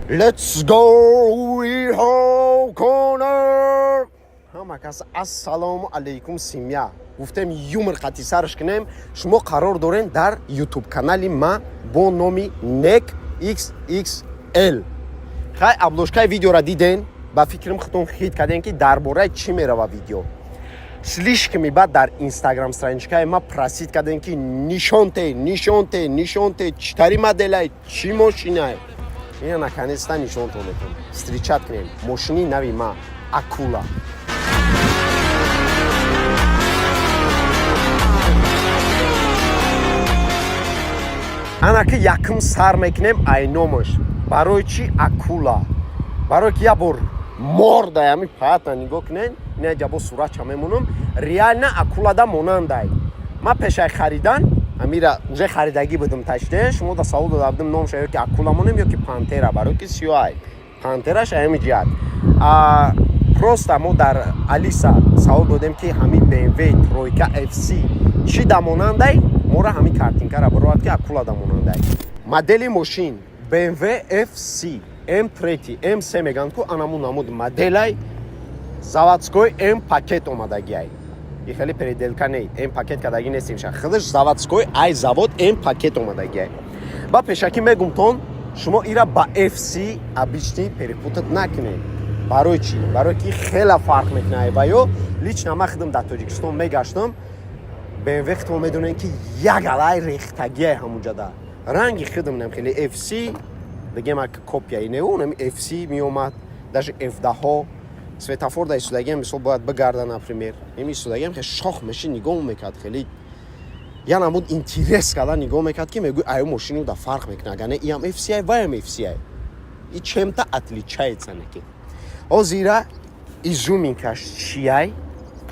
Let's go, we have corner. Ҳама кас ассалому алайкум, семья. Гуфтем, юмор қати сарш кунем. Шумо қарор дорем дар YouTube канали ма бо номи Нек XXL. Хай, обложкаи видеора диден, ба фикрам худтон хит кардем, ки дар бораи чӣ мерава видео. Слишком баъд дар инстаграм страничкаи ма просить кардем, ки нишонте, нишонте, нишонте, чӣ тари моделай, чӣ мошинай. Ина наконец-то нишонтон метавон. Встречать кунем. Мошини нави ма Акула. Ана ки якум сар мекунем ай номаш. Барои чӣ Акула? Барои ки як бор мордай ами паята нигоҳ кунен, ина ҷабо суратча мемонам, реально акулада монандай. Ма пешай харидан, амира уже харидагӣ будам таште, шумо да савол дода будам, номша ё ки акула монем, ё ки пантера, барои ки сиёҳай. Пантераш аями ҷиҳат. Просто мо дар Алиса савол додем, ки ҳами BMW тройка FC чӣ да монандай, мора ҳамин картинкара баровард, ки акула да монандай. Модели мошин BMW FC M3, M3 мегӯянд ку, анаму намуд моделай, заводской М пакет омадагиай. И хеле переделка не, М пакет кардагӣ нестем ша. Худаш заводской, ай завод М пакет омадагиай. Ба пешакӣ мегумтон, шумо ира ба FC обычный перепутать накунед. Барои чӣ? Барои ки хела фарқ мекунад. Ва ё лично ман худам дар Тоҷикистон мегаштам, BMW худтон медонем, ки як алай рехтагиай ҳамунҷада. Ранги худам нам хеле FC, бигем, ак копияи не, нами FC меомад, даже F10-ҳо светофор да истодагиам, мисол, бояд бигарда, например, ими истодагиам хеле шох меши, нигоҳ мекард, хеле я намуд интерес карда нигоҳ мекард, ки мегӯй, аю мошину да фарқ мекунад, агар не иам FCI, ваям FCI и чем-то отличается неки. Ҳозира изюминкаш чияй?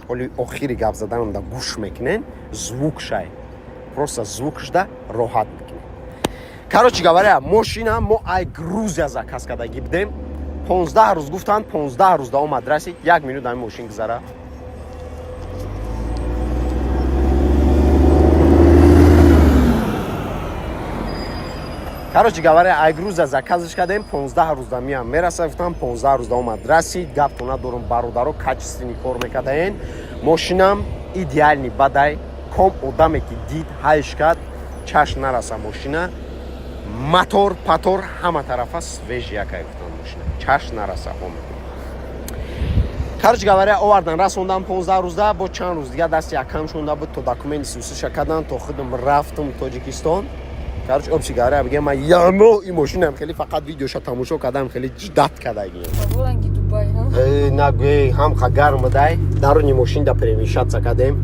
Ҳоли охири гап заданам да гӯш мекунен, звукшай, просто звукшда роҳат мекунем. Короче говоря, мошина мо ай Грузия заказ кардагӣ будем, 15 рӯз гуфтанд, 15 рӯз да омад, расид. Як минут ҳамин мошин гузара. Короче говоря, ай Грузия заказш кардем, 15 рӯз да миям мераса гуфтам, 15 рӯз да омад, расид. Гаптон надорум, бародаро качественный кор мекардаен. Мошинам идеальный бадай, ком одаме ки дид, ҳайш кард, чашм нараса. Мошина мотор патор ҳама тарафа свежий якай, гуфтам, мошина чашм нараса омад. Короче говоря, овардан, расондан 15 рӯзда, бо чанд рӯз дига дасти якам шонда буд, то документи сусиша кардан, то худам рафтам Тоҷикистон. Короче, общий говоря, бигем, ман ямо ин мошинам хеле фақат видеоша тамошо кардам, хеле ждать кардагием. Ранги Дубай, ҳа? Нагӯй, ҳам ха гарм будай, даруни мошин да перемешаться кардем,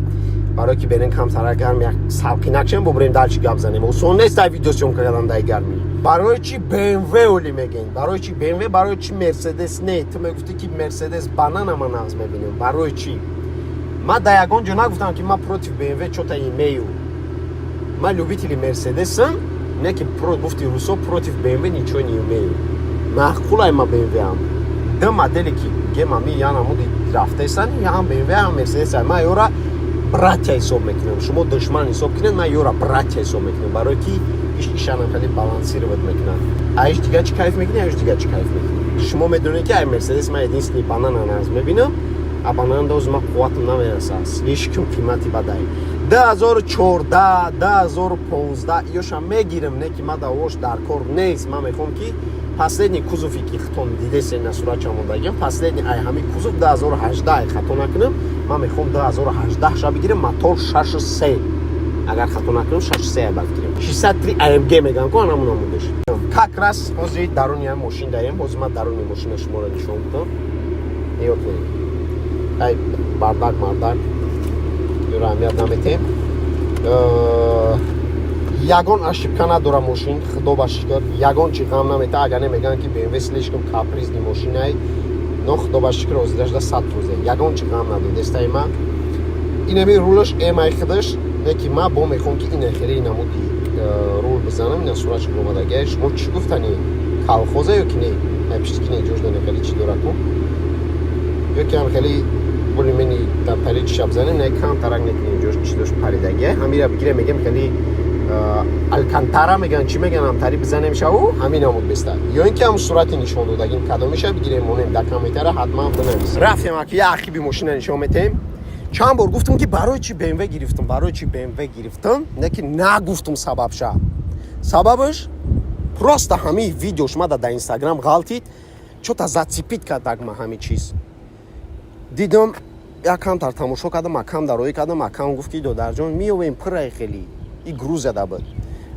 барое ки берем камтара гарм як салқинак шем, бубурем, дальше гап занем. Осон нест ай видеосъёмка кардан дай гармӣ. Барои чи BMW оли мегӯем? Барои чи BMW? Барои чи Мерседес не? Ту мегуфтӣ, ки Мерседес банана ман нағз мебинем. Барои чи? Ман дар ягон ҷо нагуфтам, ки ман против BMW чё-то имею. Ман любители Мерседесам, не ки гуфти русо, против BMW ничего не имею. Маъқулай ма BMW ам. Ду моделе ки гем ами я намуди рафтаистан, ҳам BMW, ҳам Мерседес, ман ёра братья ҳисоб мекунам. Шумо душман ҳисоб кунед, ман ёра братья ҳисоб мекунам, барое ки иш ишанам хеле балансировать мекунад. Аиш дига чӣ кайф мекунӣ, аиш дига чӣ кайф мекунӣ? Шумо медонед, ки ай Мерседес ман единственный банана нағз мебинам, а банан доз ман қувватам намераса, слишком қимати бадай. 2014, 2015 ёша мегирам, не ки ман давош дар кор нест. Ман мехоҳам, ки последний кузови ки хитон дидесе на суратча мондагиам, последний ай ҳамин кузов 2018, ай хато накунам, ман мехоҳам 2018 ша бигирам, мотор 6.3, агар хато накунам, 6.3 ай бигирам, 63 AMG мегӯям ку, анамун намудеш. Как раз ҳозир даруни ҳам мошин даем. Ҳозир ман даруни мошина шуморо нишон будам. Нигоҳ кунед, ай бардак мардак ёро аҳамият наметем. Ягон ошибка надора мошин, худо ба шукр, ягон чи ғам намета. Агар не мегӯянд, ки BMW слишком капризный мошинай, но худо ба шукр, ҳозирашда 100%, ягон чи ғам надодестаи ма. Инами рулаш эмай худаш, не ки ма бо мехоҳам, ки ина хеле намуди рул бизанам. Ина суратш омадагия. Шумо чӣ гуфтани, колхоза ё ки не? Пишти ки не, ҷош не, хеле чӣ дора ку, ё ки ҳам хеле более-менее дар пари чиша бизанем, не камтарак некунем, ҷош чӣ дошт, паридагия. Ҳамира бигирем, мегем, хеле Алькантара меган, чӣ меган, ҳамтари бизанем шаву ҳамин намуд беста. Ё ин ки ҳам сурати нишон додагим кадомиша бигирем, монем, дар комментара ҳатман бинависем. Рафтем, аки я ақиби мошина нишон метем. Чанд бор гуфтам, ки барои чӣ BMW гирифтам, барои чӣ BMW гирифтам, не ки нагуфтам сабабша. Сабабаш просто ҳамаи видео шума дар Инстаграм ғалтид, чё-то зацепить кард ма ҳамин чиз. Дидам, якамтар тамошо кардам, акам дароӣ кардам, акам гуфт, ки додарҷон, меовем, пуррай хеле и Грузия да буд,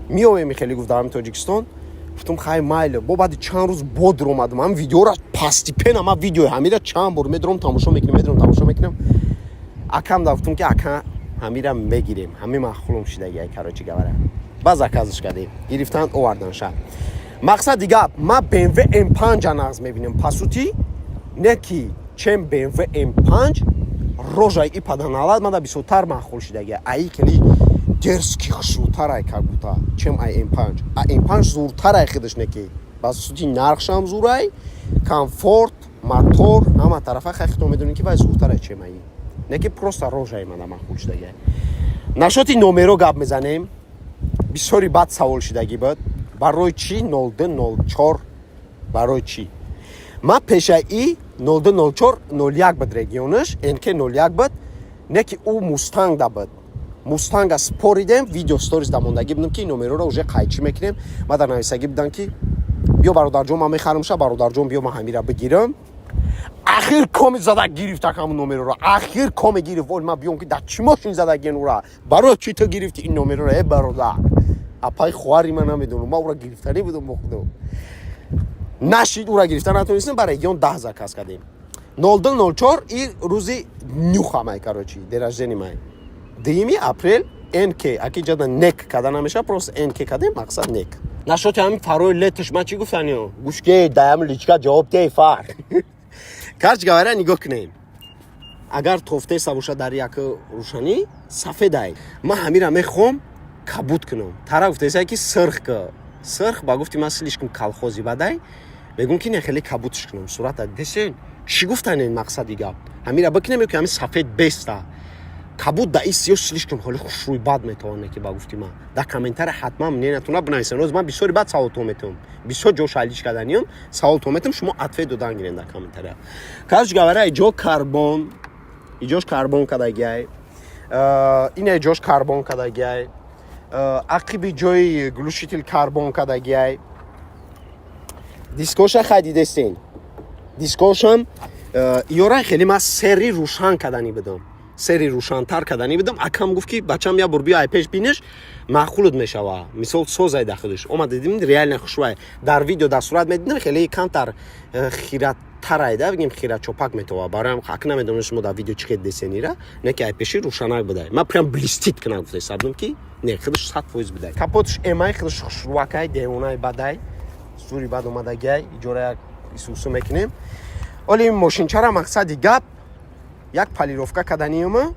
меовем хеле, гуфт, дар Тоҷикистон. Гуфтам, хай, майле. Бо баъди чанд рӯз бодр омадам, ҳам видеора постепенно, ма видеои ҳамира чанд бор медорам, тамошо мекунем, медорам, тамошо мекунем. Акам да гуфтам, ки ака, ҳамира мегирем, ҳами маъқулум шидаги. Короче говоря, ба заказ ш кардем, гирифтан, овардан ша. Мақсади гап, ма BMW M5 нағз мебинам, по сути, не ки чем BMW M5 рожаи и паданалад мада бисёртар маъқул шидаги, аи кели дерзкий, хушрӯтарай, как будто, чем ай M5. А M5 зуртарай худаш, не ки по сути нархшам зурай, комфорт, мотор, ҳама тарафа. Хай, худтон медонем, ки вай зуртарай, чем аи, не ки просто рожаи мада маъқул шидаги. Насчёти номеро гап мезанем. Бисёри бад савол шидагӣ буд, барои чӣ 0204, барои чӣ? Ман пешаи 0204 01 буд, регионаш НК 01 буд, не ки ӯ Мустанг да буд. Мустанга споридем, видео сторис да мондагӣ будам, ки номероро уже қайчӣ мекунем. Ма дар нависагӣ будам, ки биё, бародарҷон, ман мехарамша, бародарҷон, биё, ман ҳамира бигирам. Ахир коми зада гирифта ҳамун номероро, ахир коми гирифт. Вол, ман биём, ки дар чӣ мошин задагиен ура, барои чӣ ту гирифти ин номероро? Э, бародар, апаи хоҳари ман намедонам, ман ура гирифтанӣ будам, бо худо нашид, ура гирифта натонистем, ба регион 10 заказ кардем. 0204 и рӯзи нюхамай, короче, день рождения май, 2 апрел, НК. Аки ҷада нек када намеша, просто НК кадем, мақсад нек. Насчёти ҳамин фарои леташ ман чӣ гуфтаниё? Гӯшке даям личка ҷавоб дей фар. Короче говоря, нигоҳ кунем, агар тофтеса бошад, дар як рӯшанӣ сафедай. Ман ҳамира мехоҳам кабуд кунам. Тара гуфтеса, ки сирх ка, сирх ба гуфти ман слишком колхози бадай. Мегӯм, ки не, хеле кабудш кунам сурата. Десен, чӣ гуфтанен? Мақсади гап, ҳамира бикунем ё ки ҳамин сафед беста? Кабуд да ис ё слишком ҳоли хушрӯй бад метавонад, ки ба гуфти ман. Дар комментария ҳатман мнения тона бинависен. Роз ман бисёри бад саволтон метавам, бисёр ҷо шайлиш карданиём, саволтон метавам, шумо ответ додан гирен дар комментария. Короче говоря, иҷо карбон, иҷош карбон кардагиай, ина иҷош карбон кардагиай, ақиби ҷои глушитель карбон кардагиай. Дискоша хай дидестен, дискошам ёра хеле ман сери рӯшан карданӣ будам, сери рӯшантар карданӣ будам. Акам гуфт, ки бачам, як бор биё, ай пеш бинеш, маъқулут мешава, мисол созай да худаш. Омад, дидим, реально хушвай. Дар видео, дар сурат медидим, хеле камтар хираттарай да, бигем, хирачопак метова. Бароям ак намедонам, шумо дар видео чӣ хел десенира, не ки ай пеши рӯшанак будай. Ман прям блестит кунам гуфта ҳисабдам, ки не, худаш 100% будай. Капотш эмай, худаш хушрӯакай, девонаи бадай, зури бад омадагиай. Иҷора як исусу мекунем. Оли мошинчара, мақсади гап, як полировка каданиюма,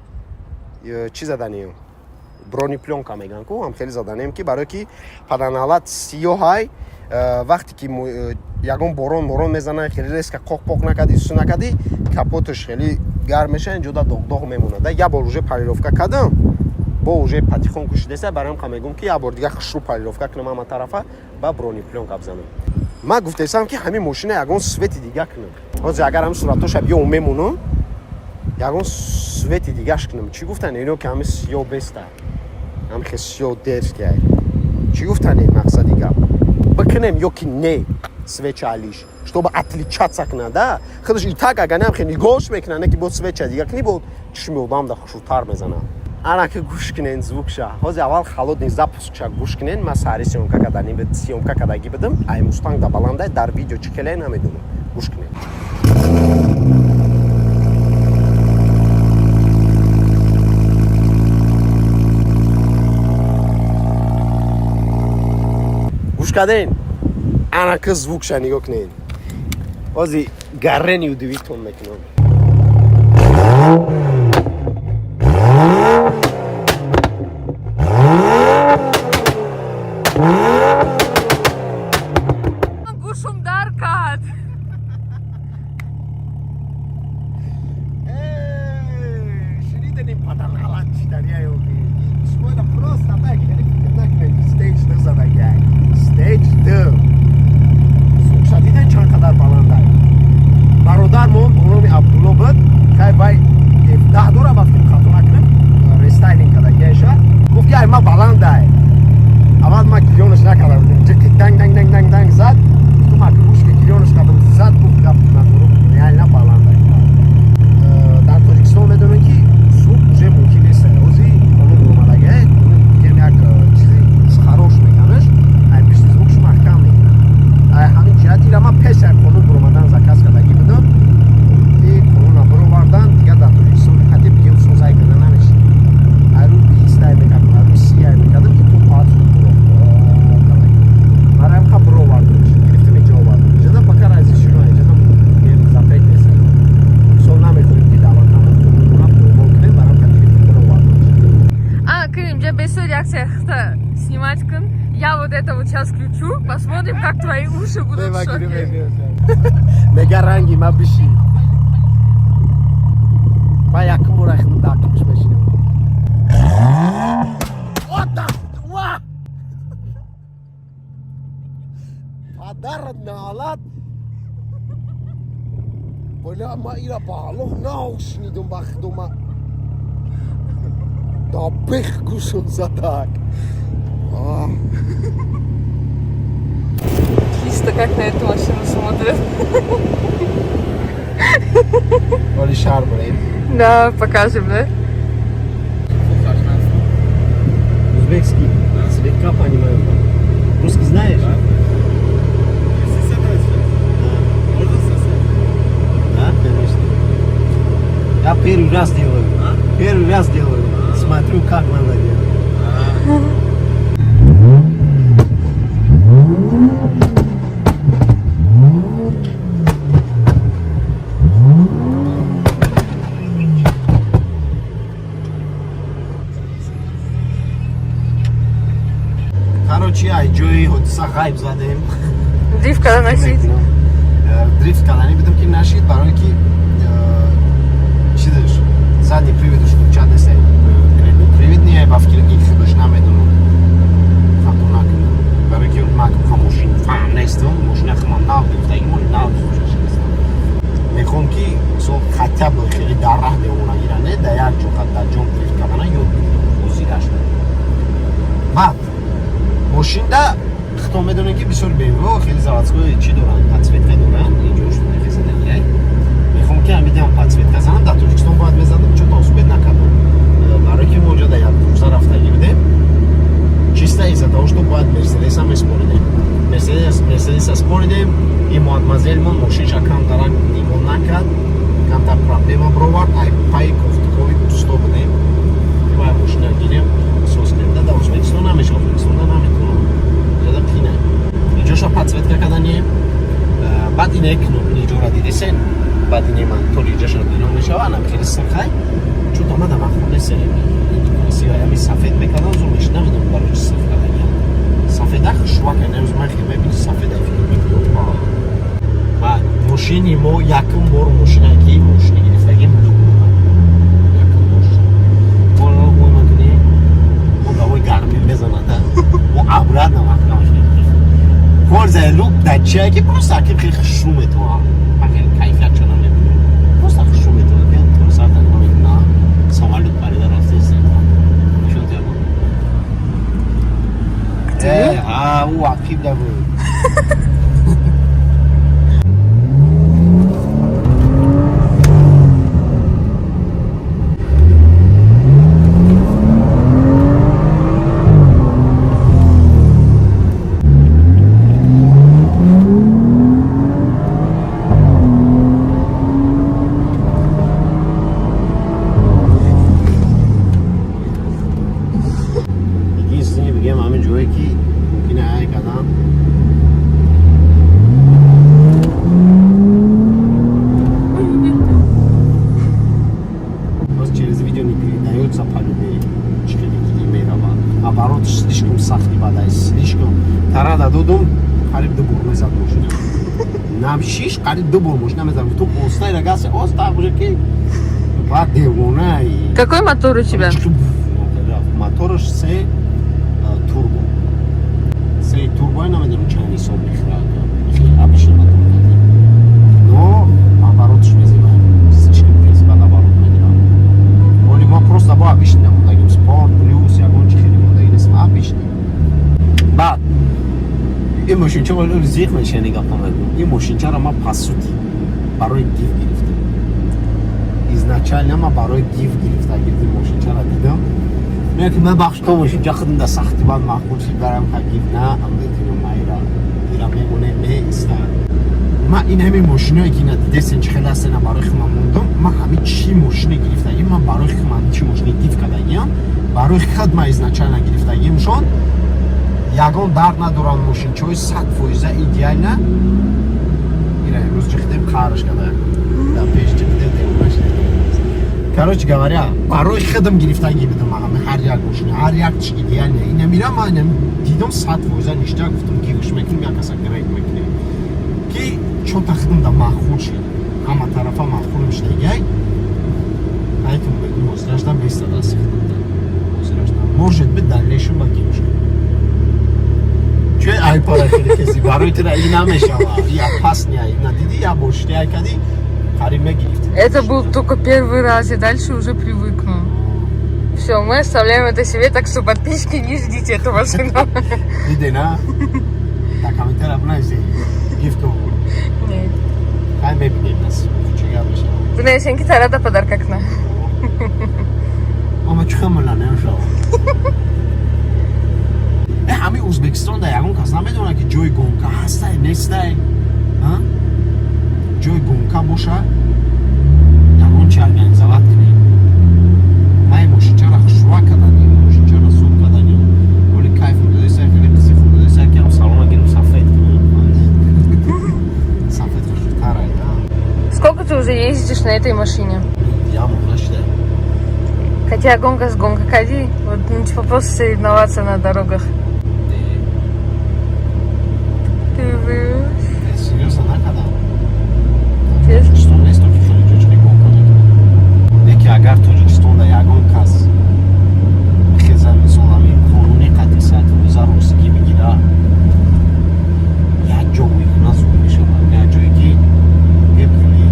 чӣ заданиюм, бронеплёнка меган ку, ҳам хеле заданем, ки барое ки паданалат сиёҳай, вақте ки ягон борон борон мезана, хеле резко қоқ поқ накади, су накади, капоташ хеле гарм меша, инҷода доғдоғ мемонад. Як бор уже полировка кардам, бо уже потихоньку шидеса. Бароям қа мегӯм, ки як бор дига хушрӯ полировка кунам ҳама тарафа, ба бронеплёнка бизанам. Ман гуфтаистам, ки ҳамин мошина ягон цвети дига кунам. Ҳозир агар ҳамин суратоша биё мемонам, ягон цвети дигаш кунам. Чӣ гуфтан ино, ки ҳамин сиёҳ беста, ҳамин хел сиёҳ дерзкий? Чӣ гуфтан? Мақсади гап, бикунем ё ки не цвет алиш, чтобы отличаться кунад да худаш? И так агар нем, хел нигоҳш мекунад, не ки бо цвет а дига кунӣ, бо чишми одам да хушрӯтар мезанад. Анаки гӯш кунен звук ша. Ҳозир аввал холодный запуск ша гӯш кунен. Ман саҳари съёмка кардани, съёмка кардагӣ будам, ай Мустанг да баландай, дар видео чӣ хеле намедонам. Гӯш кунен. Гӯш карден, анаки звук ша нигоҳ кунед. Ҳозир гарени удивить тон мекунам. Гӯшум дар кард. Шунидани паданалат читария ёки шуморо просто так хеле фикр накунед. Если реакция снимать кун, я вот это вот сейчас включу, посмотрим, как твои уши будут в шоке. Мега ранги ма биши. Ба якум бора хидм дақибш мешинам. What the Ва! Падар налат. Бля, ма ира ба Аллоҳ нашунидум, ба худома. Да бех гӯшум задак. Ах. Чисто как на эту машину смотрят. Оли шар бурем. Да, покажем, да? Узбекский. Слегка понимаю. Русский знаешь? Да. Да, конечно. Я первый раз делаю. Первый раз делаю. Смотрю, как надо делать. Короче, ай ҷои ҳодиса ғайб задем. Дрифт когда носить? Дрифт кардани бидам ки нашид, барое ки чизаш, задний привод ш куча нест. Привод не, ба фикр ки худаш намедонам, хато накунам, барое ки ман мошин фаҳм нестам, мошина худам нав гирифтаги, мо нав гирифтам. Мехоҳам ки мисол хотя бы хеле дар раҳ девонагира не, дар як ҷо, дар ҷом дрифт кардана ёд бигирам ҳозираш. Баъд мошинда худтон медонед, ки бисёр BMW хеле заводской чӣ доранд, подсветка доранд. Инҷош мехезадан. Мехоҳам ки ҳамидиам подсветка занам. Дар Тоҷикистон бояд мезадам, чун успеть накардам, барое ки мо онҷо дар як рӯза рафтагӣ будем. Чисто из-за того, что бояд Мерседеса меспоридем, Мерседеса споридем, и мадмазелмон мошинша камтарак нигоҳ накард, камтар проблема бировард. Ай пайи кофтукови усто будем ки бояд мошина гирем, соз кунем. Да, дар Ӯзбекистон намешава, Ӯзбекистонда наметавонам, ҷада қина. Инҷоша подсветка каданием. Баъд ине иҷора дидесен, баъд ине ман тори иҷаша бино мешава, анам хеле сирхай, чун омада махул нест. Красиво ами сафед мекардам, зур мешид. Намедонам барои чи сирх кардагиам. Сафеда хушвака немз, ман хел мебини, сафеда фикр мекунам. Баъд мошини мо якум бор мошина ки мошини гирифтагим люк якум бор мо мо ҳавои гармӣ мезанад, мо обратно маҳкам шудем. Польза люк дар чия, ки просто аки хеле хушрӯ метавонам, ман хеле кайфиятшо намебинам, просто хушрӯ метавонам, ки то сар такрор мекунам, самолёт парида рафтест. Нишон тиябо. А ӯ ақиб да буд. Единственное, бигем, ҳамин ҷое ки мумкин ай кадан. Просто через видео не передается по людей, чикалики мерава. Оборот слишком сахти бадай, слишком. Тарада додум, қариб 2 бор мезад мошина. Намшиш қариб 2 бор мошина мезад. Ту остай рагасе, оста уже ки баъд девонаи. Какой мотор у тебя? Мотораш се турбо. Се турбо, намедонам чанд ҳисоб мехӯрад. Обычный мотор. Но оборот ш мезебад. Слишком тез бад оборот мегирад. Оли мо просто бо обычный намондагим. Спорт, плюс, ягон чи хеле мондаги нестем. Обычный. Баъд ин мошинча вале зиқ мешани гапа мегӯям. Ин мошинчаро ман по сути барои гиф гирифтам. Изначально ман барои гиф гирифта гирифтам, мошинчаро дидам. Мегӯям ки ман бахш то мошинча худам да сахти бад маъқул шид барам, ка гиф на амдетинам, майра. Ира мемоне меиста. Ман ин ҳамин мошиное ки ина дидесен, чи хеле ҳастена, барои худам мондам. Ман ҳамин чӣ мошине гирифтагим, ман барои худам чӣ мошине гиф кардагиам, барои худ ман изначально гирифтагимшон ягон дард надоранд, мошинчаҳои 100% идеально. Ира имрӯз ҷихдем, қарш када дар пеш ҷихдем, девона шидем. Короче говоря, барои худам гирифтагӣ будам ҳама, ҳар як мошина, ҳар як чи идеально. Ина мира ман ина дидам, 100% ништа гуфтам, гириш мекунем, як каса грейд мекунем. Ки чота худам да маъқул шид. Ҳама тарафа маъқулм шидагай. Поэтому мегӯм, ҳозирашда места дасти худам да. Ҳозирашда. Может быть, дальнейшем ба гириш кунем. Чӯ ай пара хеле каси барои тура и намешава. И опасный, ина диди, я бошти ай кади қариб мегирифт. Это был только первый раз, я дальше уже привыкну. Все, мы оставляем это себе, так что, подписчики, не ждите эту машину. Диде на? Дар комментария бинависед. Гифту. Нет. Хай, мебинем нас. Чӣ гап мешава. Бинависен, ки тарада подарка кна. Ама чӣ хамала намешава. Э, ҳамин Ӯзбекистон дар ягон кас намедонад, ки ҷои гонка ҳастай, нестай? А? Ҷои гонка боша, ягон чи организовать кунем. Ман ин мошинчаро хушрӯа кардани, мошинчаро зуд кардани. Оли кайф додеса, хеле қизи хуб додеса, ки ҳам салона гирим, сафед кунем. Сафед хушрӯтарай, да? Сколько ты уже ездишь на этой машине? Я моҳ нашида. Хотя гонка с гонка кади, вот, ну, типа просто соревноваться на дорогах. Ты врешь. Серьёзно, накардам. Честно? Тоҷикистон нест, ки хеле ҷоҷини гонка мекунад. Яке агар Тоҷикистон дар ягон кас хеза, мисол, ҳамин қонуни қатъи 100% ростигӣ бигира, як ҷо мекуна, зуд мешавад. Як ҷое ки геп хеле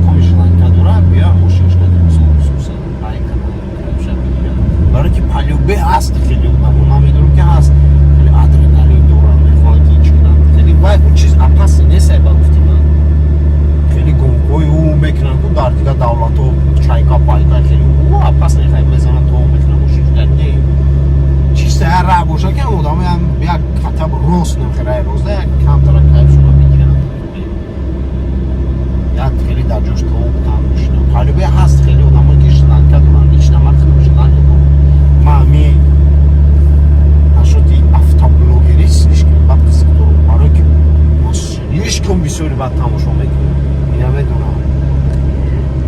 коми желанка дора, бия мошинш кадем, мисол, хусусан байка бигира. Барои ки по-любому ҳаст хеле одамо, ман медонам, ки ҳаст, хеле адреналин доранд, мехоҳанд ки чӣ кунанд. Хеле вай ӯ чиз опасный нест, ба гуфти ман. Хеле гонкҳои ӯ мекунанд ку дар дигар давлатҳо, чайка пайка, хеле ӯ опасный, хай мезананд, то мекунанд мошин. Не, чисто як раҳ боша, ки одамоям як хотя бы рост намхе, раи роста як камтара кайфшона мегиранд. Як хеле дар ҷош то там мошина. По-любому ҳаст хеле одамое ки желанка доранд. Лично ман хеле желание дорам. Ман ҳами нашоти автоблогерӣ слишком бад қисм дорам, барое ки ман слишком бисёри бад тамошо мекунам. Ина медонам.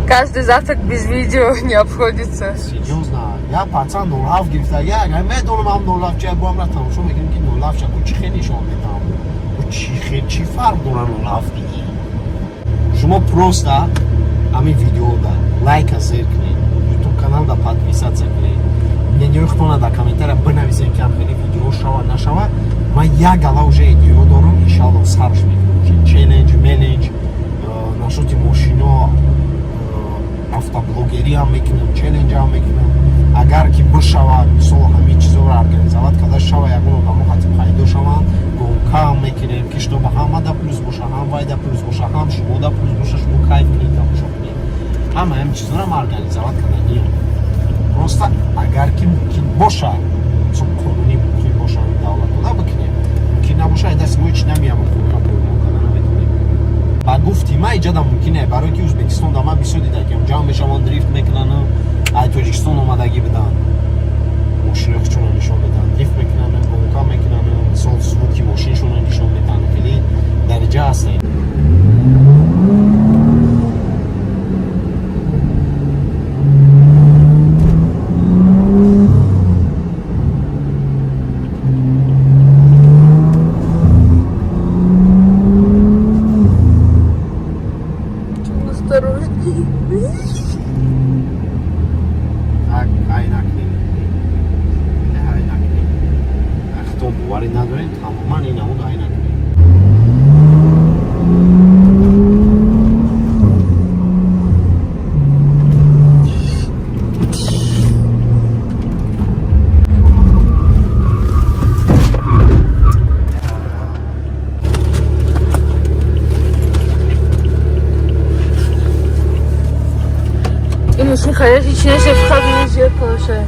Каждый завтрак без видео не обходится. Серьёзно, я пацан 07 гирифтаги, агар медонам, ҳам 07 ча бо ҳамра тамошо мекунем, ки 07 ча ку чӣ хел нишон метавам, ку чӣ хел, чӣ фарқ дора 07 диги. Шумо просто ҳамин видеода лайка зер кунед, ютуб каналда подписаться кунед, мнениёи худтона дар комментария бинависед, ки ҳам хеле видео шава, нашава. Ман як гала уже идеё дорам, иншалло сарш мекунам уже челлендж меллендж нашоти мошино, автоблогерӣ ҳам мекунем, челлендж ҳам мекунем. Агар ки бишавад, мисол, ҳамин чизоро организовать карда шава, ягон одамо хати пайдо шаванд, гонка ҳам мекунем, ки чтобы ҳама да плюс боша, ҳам вай да плюс боша, ҳам шумо да плюс боша, шумо кайф кунед, тамошо кунед. Ҳама ҳамин чизоро ам организовать карданием. Просто агар ки мумкин боша, мисол, қонунӣ мумкин боша, ҳамин давлатода бикунем. Мумкин набоша, ай дасти мо ҳеч намеям, қонуна поймол карда наметавонем. Ба гуфти ман, иҷада мумкин е, барое ки Ӯзбекистон да ман бисёр дида, ки ҷамъ мешаванд, дрифт мекунанд, ай Тоҷикистон омадагӣ буданд, мошинои худшонро нишон медиҳанд, дрифт мекунанд, гонка мекунанд, мисол, звуки мошиншонро нишон медиҳанд. Хеле дариҷа ҳастем. Осторожней. Так, айнак не, айнак не, худтон боварӣ надорем, тамоман ин намуд айнак не. И мошин хаёти чи наша входное зеркало ша.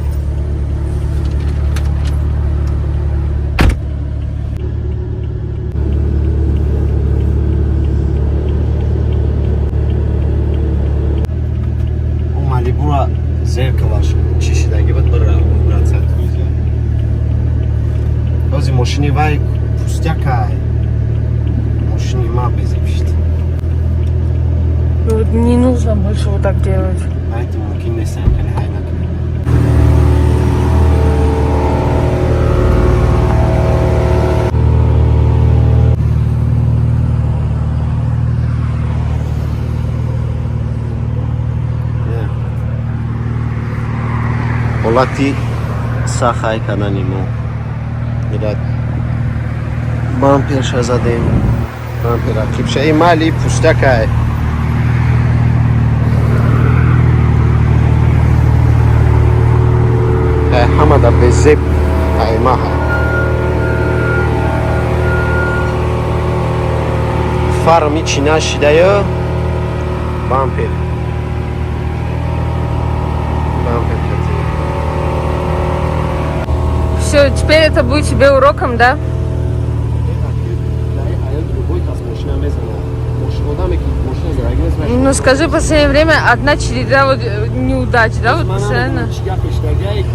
Он Малибура зеркалаш чӣ шидаги буд, бира процент ҳози мошини вай пустякай, мошини ма безеб шид. Ну вот не нужно больше вот так делать. Поэтому Нестам хеле ҳай накунем. Ҳолати сахай кардани мо мирад. Бамперша задем, бампера кипша. И мали пустакай. Ҳамада безеб аймаҳа. Фарми чӣ нашидаю, бампер кати. Все, теперь это будет тебе уроком, да? Любой кас мошина мезанад, одаме ки мошина задаги нест. Ну скажи, в последнее время одна череда вот неудач, да, вот постоянно. Чӣ гапеш дагай,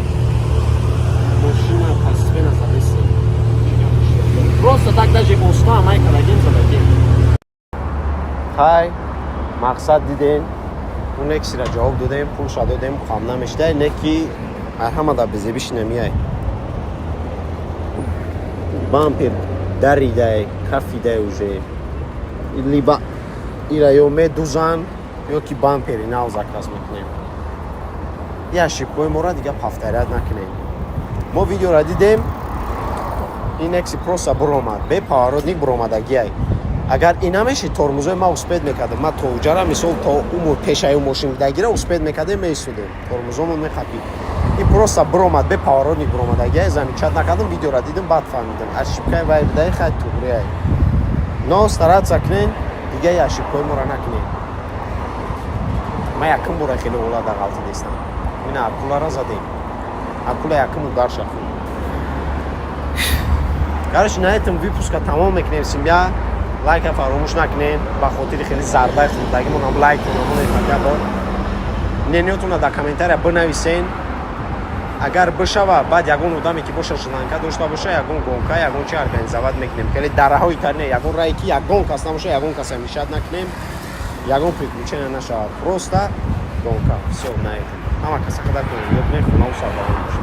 мошина постепенно задеси. Просто так даже оста май кадагем, задагем. Хай, мақсад дидем, он эксира ҷавоб додем, пулша додем, хам намешидай. Не ки ҳамада безебиш намияй. Бампер даридай, кафидай уже. Либо ира ё медузан, ё ки бампери нав заказ мекунем. И ошибкои моро дига повторять накунем. Мо видеора дидем, ин экси просто буромад, бе поворотник буромадагиай. Агар ин намеши, тормозои ма успеть мекардам. Ма то уҷара, мисол, то умур пешаи мошин дагира успеть мекардем, меистодем, тормозомон мехапид. Ин просто буромад, бе поворотник буромадагиай. Замечать накардам, видеора дидам, баъд фаҳмидам ошибкаи вай будаи. Хай, туғриай, но стараться кунен, дигаи ошибкои моро накунем. Ма якум бора хеле олада ғалти нестам. Ина акулара задем, акула якум удар шахӯрд. Короче, на этом выпуска тамом мекунем. Семья, лайка фаромӯш накунем. Ба хотири хеле зарбаи хӯрдагимонам лайкона монед хотя бы. Мнениётона дар комментария бинависен. Агар бишава, баъд ягон одаме ки боша, желанка дошта боша, ягон гонка, ягон чи организовать мекунем. Хеле дараҳои тар не, ягон рае ки ягон кас набоша, ягон каса мешать накунем, ягон приключения нашавад, просто гонка. Всё, на этом ҳама каса қадар кунем, ёбне, хонаву сарбаланд бошед.